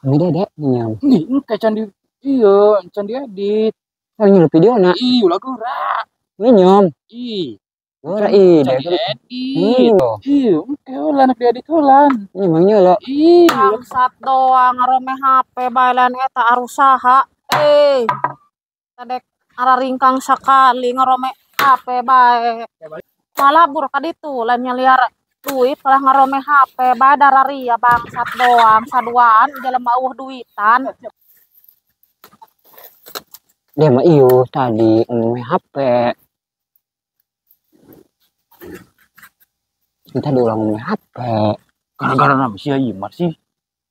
Ini dede nyium. Nih, engke can di iya, can diedit. Oh, nyuruh video na. Ih, ulah geura. Nyium. Ih. Geura ih, Can dede. diedit. Ih, engke heula nek diedit heulan. Ih, mang nyolo. Ih, bangsat doang ngarome HP bae lain eta arusaha. Eh. Tadek araringkang sakali ngarome HP bae. Malabur ka ditu lain nyaliar duit kalah ngarome HP bae dararia bangsat doang saduaan jelema eueuh duitan. Dia mah ieu tadi ngomong HP. Kita diulang ngomong HP. Gara-gara nama sia ieu mah sih.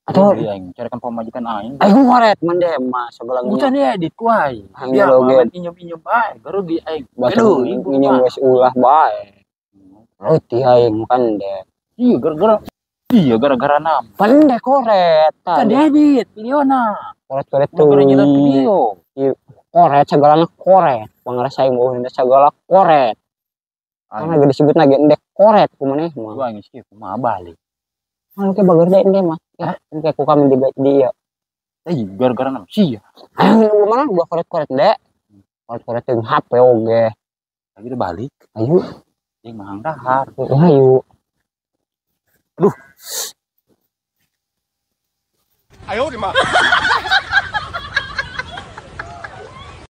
Atau Iya, aing carikan pamajikan aing. Aing ngoret mah deh mah segala Bukan diedit ku aing. Aing Biar loge. mah injem-injem bae, garugi aing. Batu Aduh, ibu nginjem mah. geus ulah bae. Roti aing kan deh. Iya, gara-gara. Iya, gara-gara nama. Pandai koret Kan tadi. diedit videona. Koret-koret Gara-gara tuh. nyelat video. Iya, koret segala koret. Pangrasa aing beuh segala koret. Kan Aing lagi disebut lagi endek koret ku maneh mah. Gua geus kieu kumaha balik. Kan ke bager deh endek mah. Ya, engke ku kami di dia. Eh, gara-gara nama sia. Aing nu mana gua koret-koret dek. Koret-koret jeung HP oge. Lagi udah balik. Ayo. Jeung mahang dahar. Ayo. Aduh. Ayo di mah.